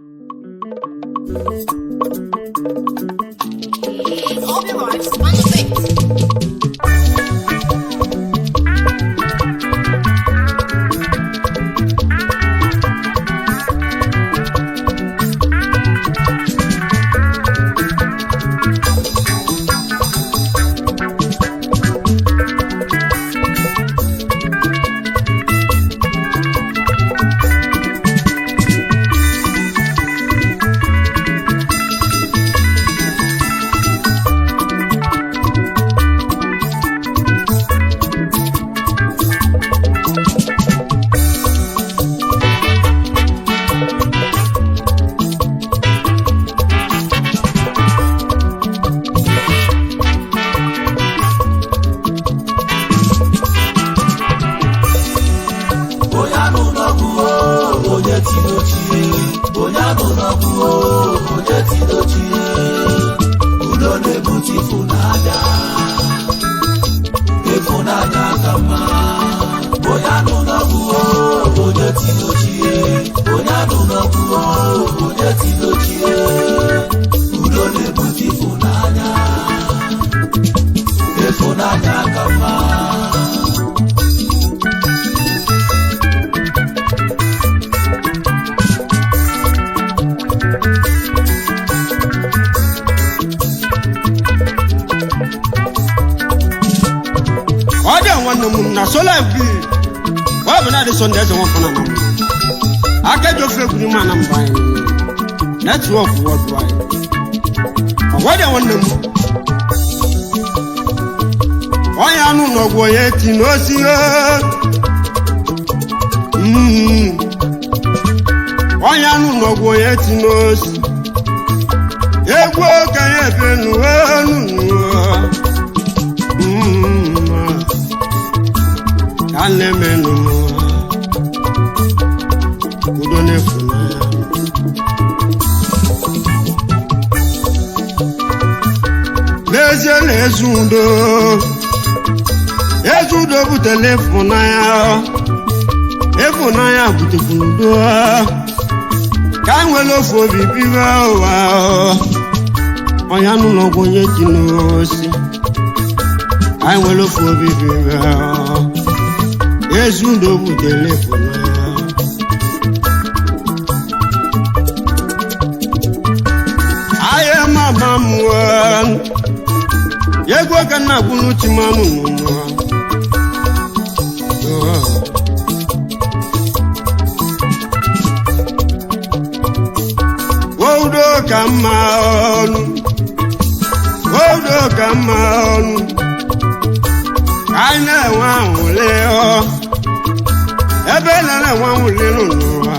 It's Obi Vibes on the beat. Onye anụ n'ọgụ o, onye tinochie. Onye anụ n'ọgụ o, onye tinochie. Udo na-ebute ịfụnanya, ịfụnanya ka mma. Onye anụ n'ọgụ o, onye tinochie. Onye anụ n'ọgụ o, onye tinochie. Udo na-ebute ịfụnanya, ịfụnanya ka mma. Ọ dị nwanne m na sola bi ọ bụ na adị sọnde eze nwa na mma aka ji ofe egwuri ma na mba anyị netwọk wọdụ anyị ọgwa dị nwanne m onye anụ n'ọgwụ onye ti n'osi. Onye anụ n'ọgwụ onye ti n'osi egwu okenye ebenu enu. Ka na-emenụ udo na-efu n'anya. N'ezie na ezi udo, ezi udo butere ịfụnanya, ịfụnanya butekwuru udo. Ka anyị nwere ofu obi biwe ụwa. Onye anụ n'ọgwụ onye ji n'osi, anyị nwere ofu obi biwe. Ezi udo butere ịfụnanya. Ahịa mama m egwu ka nna gwunu chimanụ n'ụwa. Udo ka mma ọnụ, udo ka mma ọnụ, ka anyị na-enwe anwụlị ọ ebe na-enwe anwụlị nọ n'ụwa,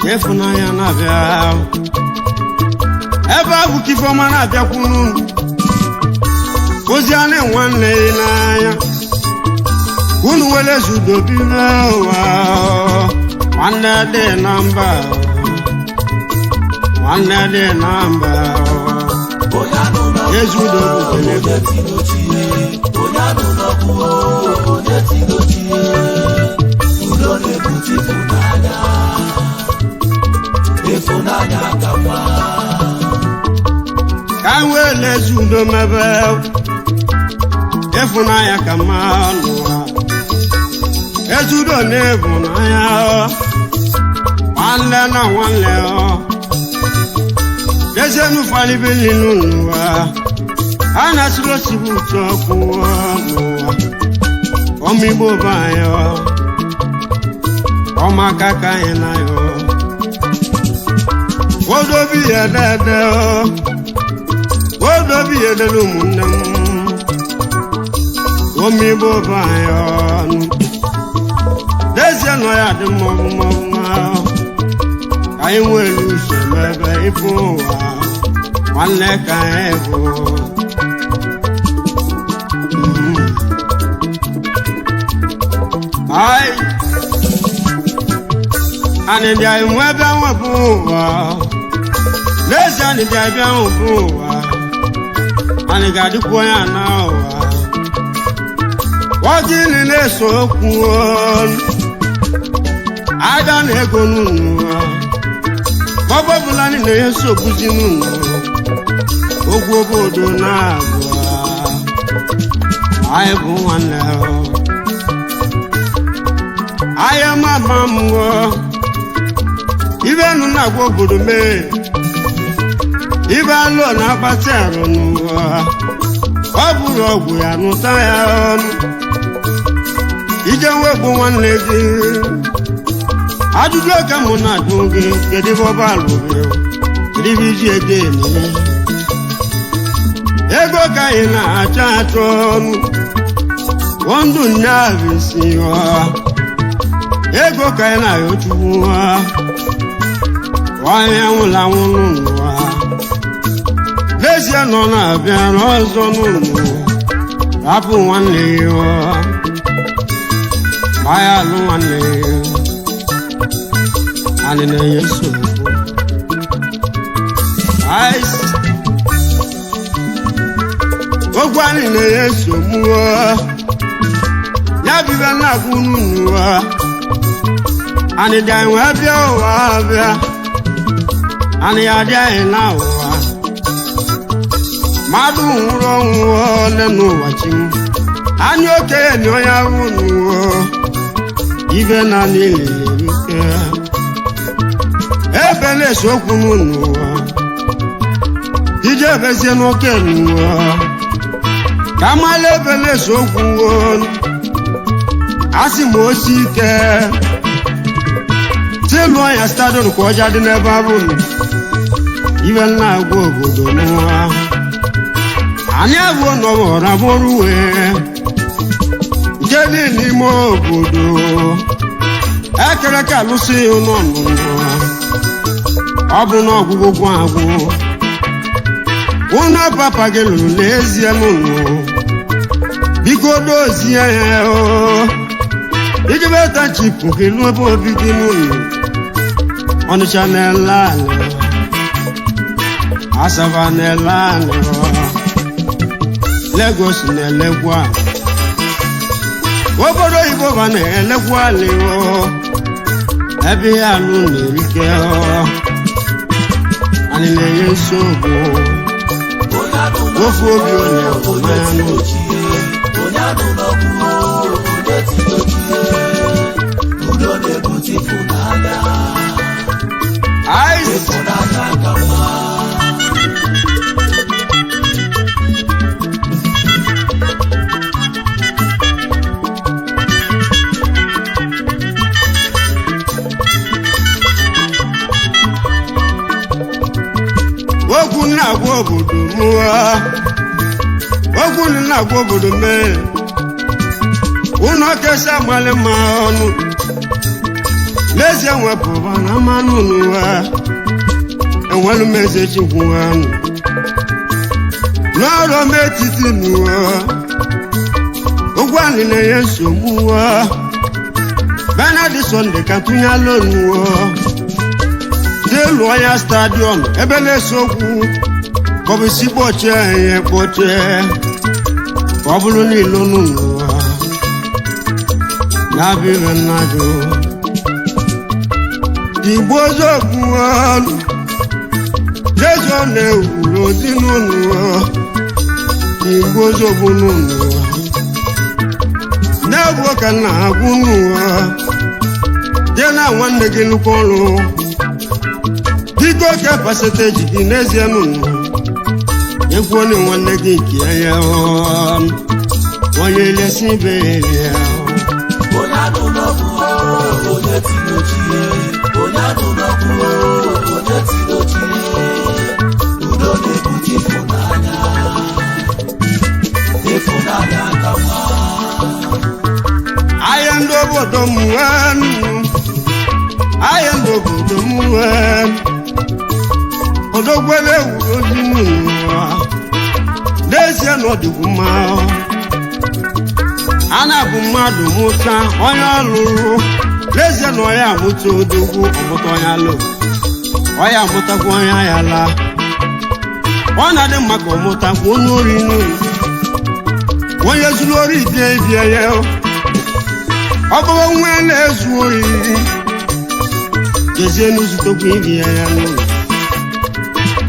ka ịfụnanya na-abịa ebe ahụ, ka ifeọma na-abịakwunu ozi a na-enwe nne ya n'anya. Unu were zudo bibe ụwa, nwanne dị na mba, nwanne dị na mba. Onye anụ n'ọgụ Ezi udo butere onye tinochie. Onye anụ n'ọgụ o, onye tinochie. Udo na-ebute ịfụnanya, ịfụnanya ka mma. Ka anyị wee lezi udo mebe ịfụnanya ka mma n'ụwa. Ezi udo na ịfụnanya, nwanne na nwanne ọ dezienu falibili n'ụwa a na-asịrị osigbu ụtọ ọkụ n'ụwa. Ọmịgbo be anyị ọ ọmaka ka anyị na ya odobi ya dede ọ odobi ya dede. Ụmụnne m, omigbo be anyị ọnụ n'ezie nọ ya dị mma ọfụma ọfụma. Ka anyị nwere uche n'ebe ife ụwa, nwanne ka anyị bụ. Anyị anyị dị anyị nwe bịa nwepụ ụwa. N'ezie anyị dị anyị bịa nwepụ ụwa, anyị ga-adịkwa onye ana ụwa ọjị na-eso okwu ada na ego n'ụwa. na-enye nsogbu ji n'ụlọ ogwu obodo na-abụọ anyị bụ nwanne ahịa mama mmụọ ibe nụ na-agwa obodo mee ibe alụ na-akpati arụ n'ụwa ọ bụrụ ọgwụ ya nụta ya ọnụ ije wegbu nwanne gị ajụjụ ka mụ na-ajụ gị kedu ebe ọba alụrụ kedu ebe iji ego eme ego ka anyị na-achọ achọ ọnụ ndụ nyaabisi ego ka anyị na-ayọ chukwu onye nwụrụ anwụ n'ụwa n'ezie nọ na-abịa n'ọzọ n'ụlọ rapụ nwanne ya gbaa alụ nwanne ya anyị na-enye nsogbu okwu anyị na-enye nsogbu ya bibe na-agwụ n'ụwa anyị dị anyị wee bịa ụwa bịa anyị adị anyị na ụwa mmadụ nwụrụ ọnwụ ole n'ụwa chi m anyị okenye na onye ahụ n'ụwa ibe na niile erike ebe na-ese okwu n'ụwa ije ebezie n'oke n'ụwa ka amala ebe na-ese okwu asị m osi ike si lụọ ya stadion ka ọja dị n'ebe abụ ibe nna-agwa obodo n'ụwa anyị abụọ nọwọra bụrụ wee nke dị n'ime obodo ekere ka alụsị ụlọ n'ụwa ọ bụ na ọgwụgwụ gwụ agwụ ụlọ papa gị lụrụ n'ezie n'ụlọ biko dozie ya iji beta chipụ gị lụọ ebe obi gị n'ụlọ Ọnịcha na-ele ala Asaba na-ele ala Lagos na-elekwa obodo oyibo ba na-elekwa alịwo ebe ya alụ na-erike anyị na-enye nsogbu ofu obi onye mmanya onye anụ n'ọgwụ onye tidochie udo na-ebute ịfụnanya Ice. ịfụnanya ka mma. Okwu na-agwa obodo mụọ okwu na-agwa obodo mee ụnọ kesa amalị mma ọnụ n'ezie nwepụba na mmanụ n'ụwa enwelu m eze chukwu anụ n'ọrụ m etiti n'ụwa okwu anyị na-enye nsogbu ụwa Bernard Sunday ka tụnye alụ n'ụwa n'elu ọnya stadiọm ebe na-ese okwu ka ọ bụ si kpọchie ya kpọchie ka ọ bụrụ niile n'ụwa na-abịa ire mmadụ igbo ọzọ gbuo jesu na-ewuru ozi n'ụlọ igbo ọzọ bụ n'ụlọ na-egbu ka nna agwụ n'ụwa jee na nwanne gị nnukwu ọrụ biko ke pasenteji gị n'ezie n'ụlọ egwu onye nwanne gị nke ya onye lesi ibe ya onye anụ n'ọgwụ onye tidochie onye anụ n'ọgwụ onye tidochie udo na-ebute ịfụnanya ịfụnanya ka mma. ahịa ndị obodo m nwee ahịa ndị obodo m nwee odogwere ewuru ozi n'ụwa n'ezie na ọ dịkwu mma a na-abụ mmadụ mụta onye ọlụrụ n'ezie na onye amụta odogwu ọmụta onye alụ onye amụtakwa onye agha laa ọ na-adị mma ka ọ mụtakwa onye ori n'ụlọ onye zuru ori bie bie ya ọ bụrụ nwa na-ezu ori jezie n'uzutokwu ibi ya ya n'ụlọ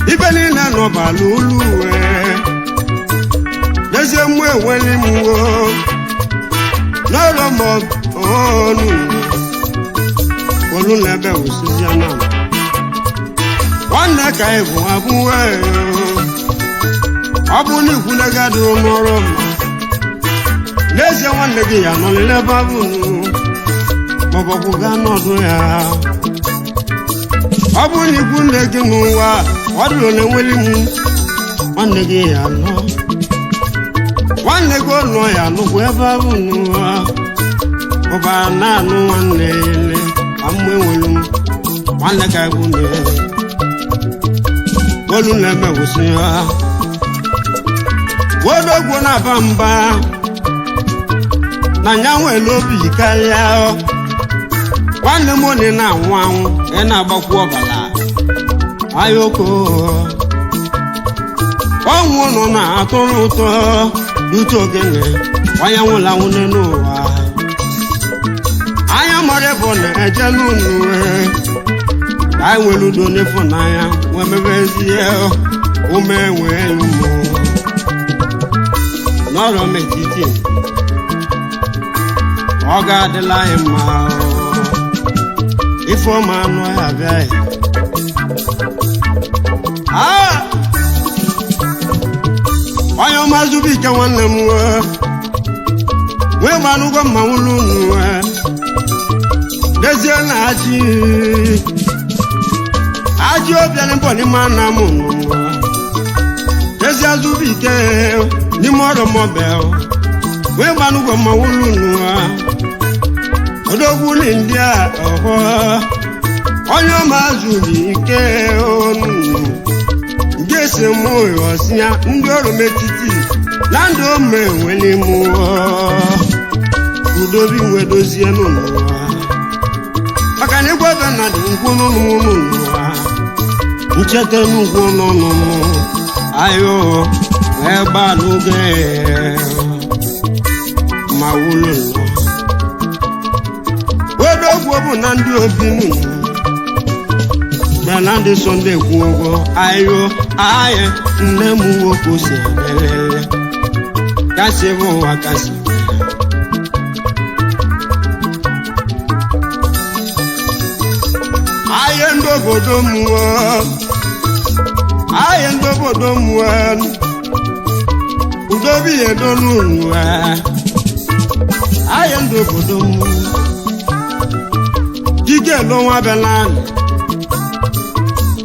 Ibe niile nọbala ulu uwe. N'ezie mụ enweli m uwe. N'ọrụ m ọnụ. Olu na-ebe wụsịzi na. Nwanne ka ị bụ abụwe. Ọ bụ na ikwu na gị adịghị n'ọrụ m. N'ezie nwanne gị ya nọ n'ebe abụ maọbụ ọkwụ gaa n'ọdụ ya. Ọ bụ na ikwu nne gị n'ụwa ọ dịrị na enweli m nwanne gị ya nọ. Nwanne gị ụlọ ya nụkwa ebe ahụ n'ụwa. Ụba na-anụ nwanne ele ka mma enwelu m nwanne ka ikwu nne. Olu na-eme wụsị ya. Odogwu na-aba mba na nya nwere obi karịa nwanne m onye na-anwụ anwụ ị na-agbakwu ọbara ayoko ọnwụ nọ na-atụrụ ụtọ n'uche ogene onye nwụrụ anwụ n'ụwa anya mara ebe ọ na-eje n'ụlọ ka anyị nwere udo n'ịfụnanya nwee mebe ezie ume nwee ụmụ n'ọrụ m etiti ọ ga-adịla anyị mma ifeọma anụ ya abịaghị. Ah! Onye ọma Zubike nwanne m wee wee gbanụgo mma nwụrụ unu wee n'ezie na ajị ajị obiara mbọ n'ime ana m n'ụwa n'ezie Zubike n'ime ọrụ mọbel wee gbanụgo mma nwụrụ unu wee odogwu ní ndị a ọhọ onye ọma zuru ike onu nke si mụ ọsịa ndị ọrụ m etiti na ndụ ome enwele mụọ udobi nwe dozie n'ụwa maka na igwe ebe na dị nkwụ n'ụlọ n'ụwa ncheta n'ugwu n'ọnụ m ayo wee gbalụge ma wụlụ nnọọ odogwu bụ na ndị obi nụ na ndị sọnde kwu ụgwọ ayo aye nne m nwoke si elele kasị bụ ụwa kasị aye ndị obodo mmụọ aye ndị obodo mmụọ udobi ya edolu ụwa aye ndị obodo mmụọ jíjẹ́ ló wá bẹ lánàá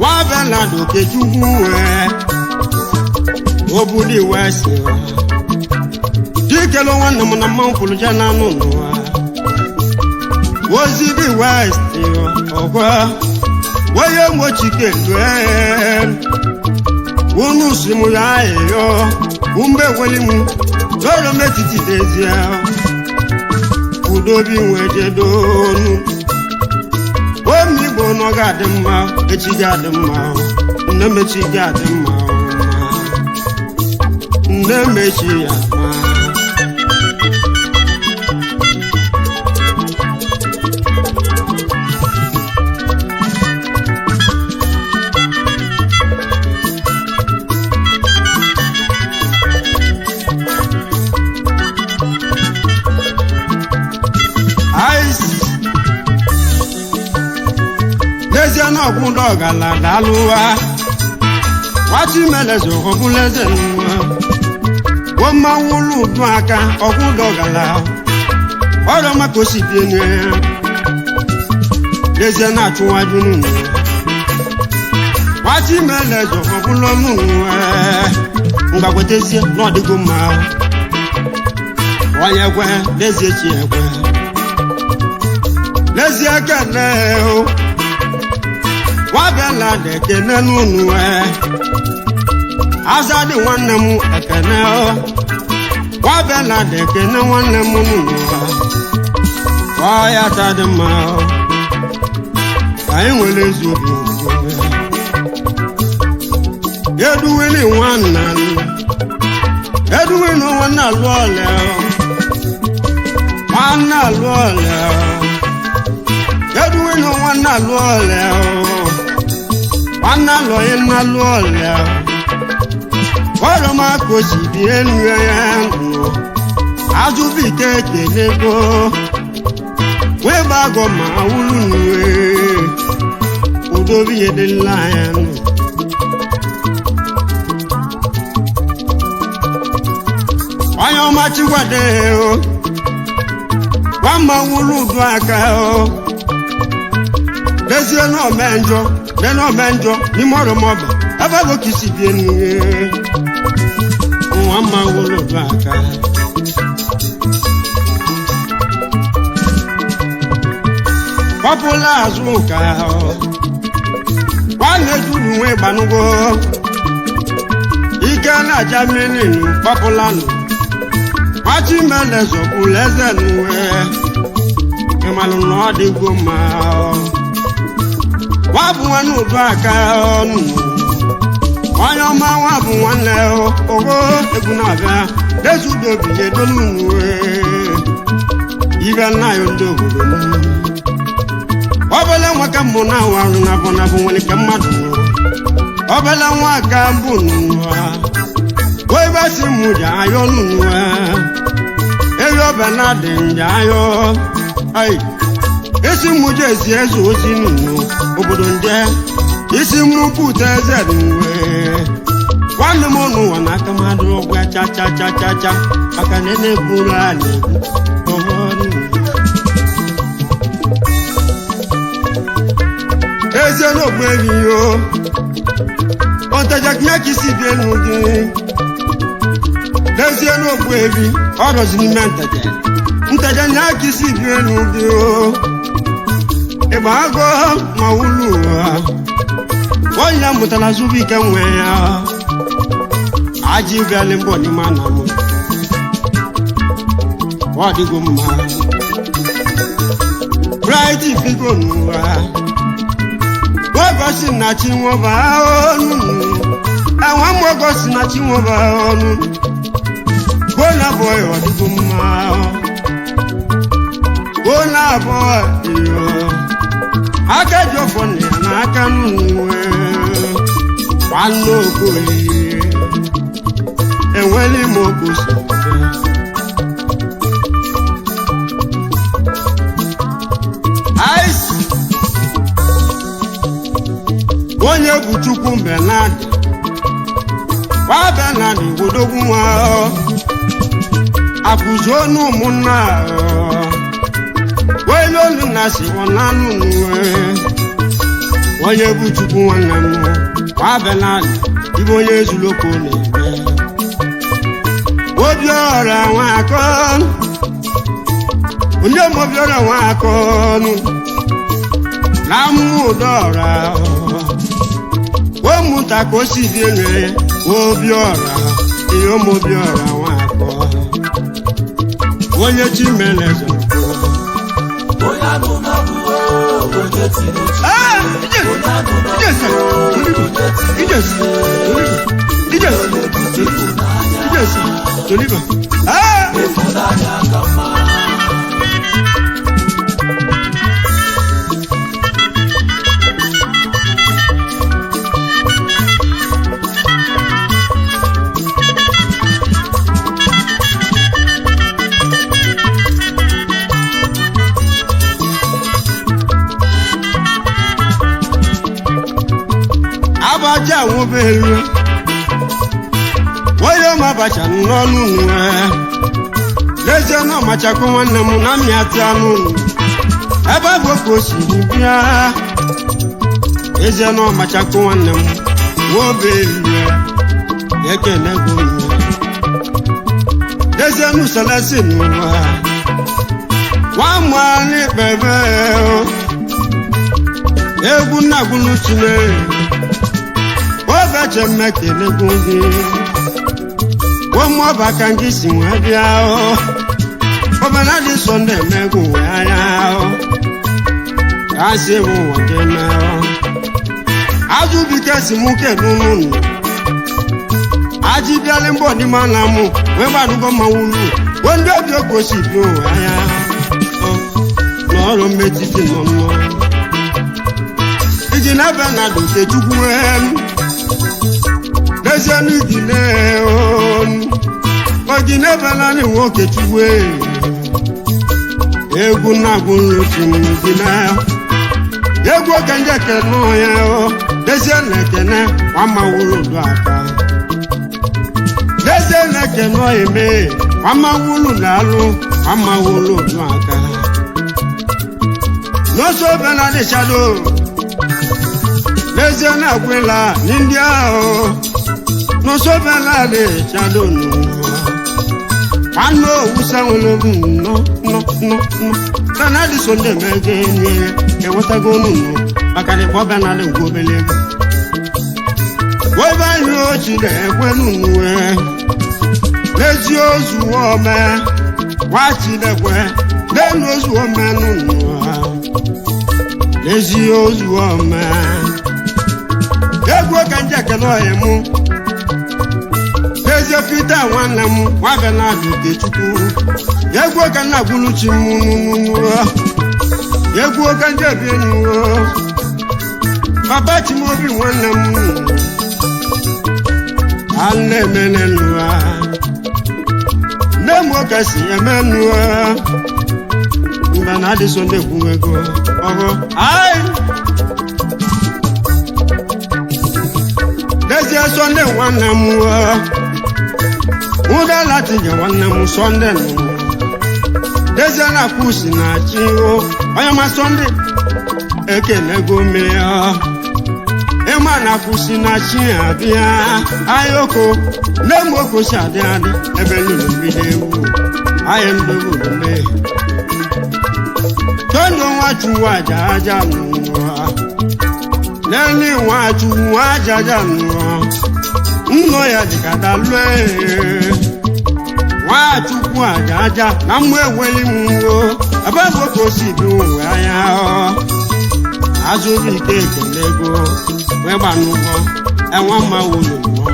wá bẹ lánàá Okechukwu ẹ̀ obuli wẹ́sì wa jíjẹ́ ló wá nàmúnà máa ń kulu jẹ́ nánú nù wa wozi bí wẹ́sì ọ̀gbọ́ wọ́yẹ mọ́chí kẹtù ẹ̀ wọnú simu ya ẹ̀yọ́ wọ́n wọlé mu lọ́rọ̀ mẹ́tìtì dẹ́sẹ̀ udobi nwẹ́jẹ̀ dọ́nu. Omi Igbo na ọ ga-adị mma echi ga-adị mma nne m echi ga-adị mma nne m echi ya ma. Ice. N'ezie na ọgwụ ndị ọgala daalụwa nwachimeleze ọbụleze nwa wommanwụ ụlọ udu aka ọgwụ ndị ọgala ọrịa maka osibie ya n'ezie na-achụwaju n'ụlọ nwachimeleze ọbụla ọnụ mgbagwotezie na ọdịgo mma onye kwe n'ezie chi ekwe n'ezie kene o nwabịala na ekene n'ụnụ e azadị nwanne m ekene o nwabịala na ekene nwanne m n'ụnụ ọya ta dị mma o anyị nwere ezi obi eduwili nwanna eduwili nwanne alụ ọlẹ o nwanne alụ ọlẹ o eduwili nwanne alụ ọlẹ o. Nwanne alọghị nnalụ ọlịa. Ọrụ m aka o si bi enu ya nụ. Azụbike ekelego. Wee gbagọ ma wulu nwe. Udobi edela ya nụ. Onye ọma Chikwado o. Nwamma wulu udu aka o. Dezie na ome njọ, de na ome njọ n'ime ọrụ m ọba. Ebe bụ ka isi bi enu ya. Nwamma wulu udu aka. Kpọpụla azụ ụka o. Nwanne juru nwe gbanugo. Ike na-aja mmiri nụ kpọpụla nụ. Nwachimele zọkwuru eze n'uwe. Ịmalụ na ọ dịgwo mma o. Nwa bụ nwanne udu aka ọnụ. Onye ọma nwa bụ nwanne o. Ogo egwu na-abịa. Dezudo bi edolu n'uwe. Ibe nna ya ndị obodo m. Obele nwa ka mbụ na awụ arụ na bụ na bụ nwere ka mmadụ nwụrụ. Obele nwa ka mbụ n'ụwa. Wee si mụ ji ayọ n'ụwa. Eri ọbẹ na dị nje ayọ. Ai. Isi mụ ji esi eze ozi n'ụwa obodo nje. Isi mụ pụta eze n'uwe. Nwanne m n'ụwa na aka mmadụ ọgwụ cha cha cha cha cha maka na na-ekwuru a na-ekwu. Ọhọ n'ụwa. Eze n'ogbe ehi o. Ọntaja kịnya ka isi bi elu gị. N'ezie n'ogbu ebi, ọ nọzi n'ime ntaja. Ntaja nya ka isi bi elu gị o. Ịgba agụ ma wulu ụwa. Onye mụtara zuru ike nwe ya. Aji bịalị mbọ n'ime ana m. Ọ dịgo mma. Bright figo n'ụwa. Nwogosi na chi nwoba ọnụ. Enwe mwogosi na chi nwoba ọnụ. Bona boy ọ dịgo mma. Bona boy yo. Aka ji ọfọ na ya n'aka n'uwe. Nwanne Okoye. Enweli m okosi. Ice. Onye bụ Chukwu Benadi. Nwa Benadi wodogwu nwa. Akụzi onu ụmụnna. Onye olu na si ọnanụ n'uwe. Onye bụ Chukwu nwanne m. Nwa Benadi ibe onye zuloko na-eme. Obiọra nwa akọ. Onye m Obiọra nwa akọ nụ. Na mmụdọra. Ụmụnta ka o si dị enwe Obiọra ihe ụmụ Obiọra nwa akọ. Onye chi mere eze. Onye anụ n'ọgụ o, onye tiri chi. Ah! Onye anụ n'ọgụ Ijesi! o, onye tiri Ijesi! Ijesi! ịfụnanya. Ijesi! Toliba! Ah! Ịfụnanya ka mma. Abacha nwụbe elu. Onye ọma abacha n'ọnụ nwe. N'ezie na ọmachakwa nwanne m na mmịatị anụ nụ. Ebe bụ ka o si bịa. Ezie na ọmachakwa nwanne m nwobe elu. Ekene gị nwe. N'ezie na uselesi n'ụwa. Nwa mmanụ ikpebe o. Egwu nnagwulu Chineke. Obeche mmekelegwu gị. Ụmụ ọba ka gị si wee bịa o. Ọbara dị sọ na-emegwu wee anya o. Ka si bụ ụwa gị mee o. Azụbike si mụ kedu n'ụlọ. Aji bịalị mbọ n'ime ala mụ wee gbadugo mma wulu. Wee ndị obi okosi bi ụwa anya o. N'ọrụ mmetiti nọ nnọọ. Iji na Bernard Okechukwu n'ezie n'igine ogine Bernard nwoke chukwu egwu na-agwụ nruchi gine egwu oke ndị ekene ya n'ezie na ekene nwamawuru udu aka n'ezie na ekene eme nwamawuru na-alụ nwamawuru udu aka n'ọsọ Bernard Shadow n'ezie na-agwụla ndị ahụ n'ọsọ Bernard Shadow nwanne owusa nwere obi nnọ nnọ nnọ nnọ Bernard Sunday mege enye enwetago n'ụlọ maka na ịkpọ Bernard ngwa obele ego webe anyị ochi na-ekwe n'uwe n'ezi ozu ome nwachilekwe n'elu ozu ome n'ụwa n'ezi ozu ome egwu ka nje ekele ọhịa mụ n'ezie Peter nwanne m nwa Bernard Okechukwu egwu ka nna gwuluchi m nụnụnụ egwu ka nje bi enyi papa Chimaobi nwanne m a na-emenenụa nne m oke si emenụa mgbe na adị Sunday kwuo ego ọhụ ai n'ezie Sunday nwanne m ụda latinye nwanne m Sunday nụ n'ezie na-akwụ si na chi onye ma Sunday ekenego m ya ịma na akwụsị na chi abịa ayoko nne m okosi adị adị ebe nụrụ mbido ewu anyị ndụ mmehie tondo nwachukwu aja aja n'ụwa lẹ́ni nwachukwu aja aja n'ụwa nnọ ya dịka dalụ nwachukwu aja aja na mmụ enweghị m nwo ebe bụ ka o si bi ụwa anya azụrụ ike ekele ego wee gba n'ụgwọ enwe mma wuru n'ụwa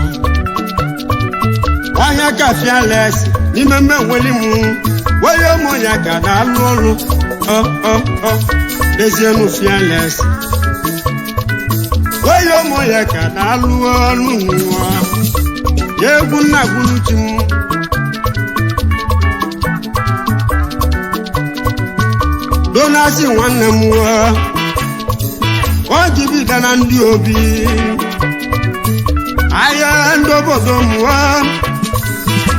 ọhịa kafiales n'ime mme enweli m wee ụmụ ya ka na-alụ ọrụ ọ ọ ọ dezienu fiales wee ụmụ ya ka na-alụ ọrụ n'ụwa ya egwu nna gwuruchi m donasi nwanne m nwa o jibida na ndị obi ahịa ndị obodo mụọ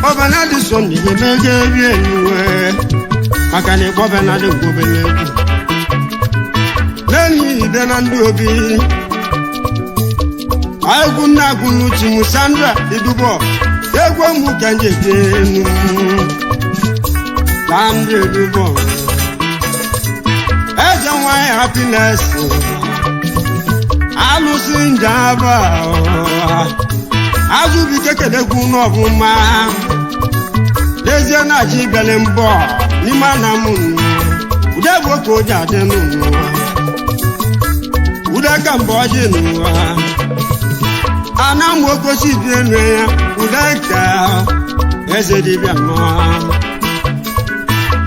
ọbanadị so n'ihe mege eri enyuwe maka na ịkpọ Bernard ngwobele egwu n'enyi ide na ndị obi egwu nna gwuru chimu Sandra Idubo egwu mụ ka njeje enu Sandra Idubo eze nwanyị happiness alụsị njaba azụbike kedegwu n'ọbụma n'ezie na-achị bịale mbọ n'ime ana m ude bụ ka o ji adị n'ụwa ude ka mbọ ọjị n'ụwa ana m okosi dị enu ya ude ka eze dibịa mma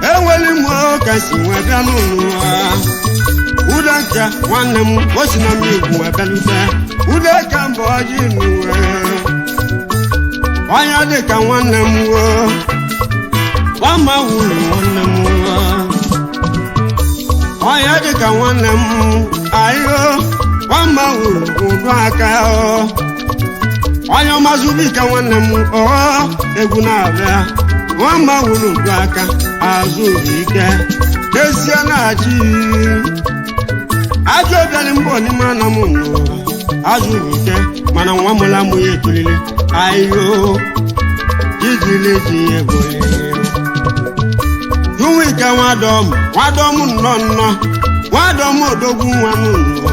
enweli m ka si nwee bịa n'ụwa ude ka nwanne m o si na mmiri wee bịalute ude ka mbọ ọjị n'ụwa onye dị ka nwanne m wo nwama wuru nwanne m wo onye dị ka nwanne m ayo nwama wuru ụdụ aka onye ọmazubika nwanne m ọ egwu na-abịa nwama wuru ụdụ aka azụ ike n'ezie na-achị ajọ obiali mbọ n'ime ana m n'ụwa azụ ike mana nwa mụla mụ ya etolile ayo ijili ji ego juwike nwadọm nwadọm nnọọ nnọọ nwadọm odogwu nwa m nnọọ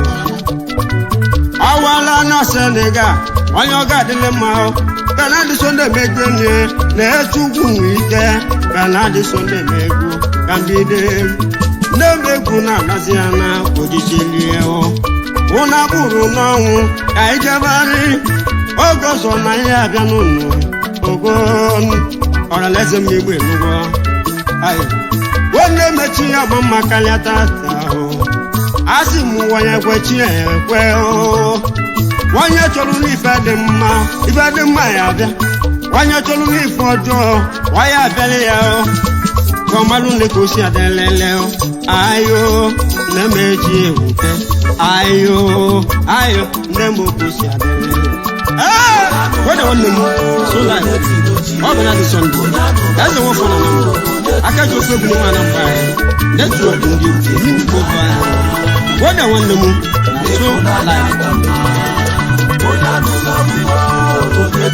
ọwala na Senegal onye ọ ga-adịlị mma Bernard Sunday megbenye na-eche ugwu nwe ike Bernard Sunday megwu ka mbido na-emegwu na-anazi ya na ojichilie ụna bụrụ n'ọnwụ ka anyị jebari oge ọzọ na ihe abịa n'ụlọ ogo ọralaeze m igbe n'ụgwọ onye mechi ya gba mma karịa tata Asị m wanye kwe chi ekwe o. Onye chọrọ n'ife dị mma, ife dị mma ya abịa. Onye chọrọ n'ife ọjọọ, waya abịala ya o. Ka ọ malụ na ka o si adịlele o. Ayo, nne m eji ewute. Ayo, ayo, nne m ka o si adịlele. Ee, wede nwanne m, so life. Ọ bụ na dị Sọnde. Eze nwoke nọ na mbụ. Aka ji ofe ebulu nwa na mba anyị. Netwọk ndị Igbo anyị. Wede nwanne m, na so life. Onye anụ n'ọgụ onye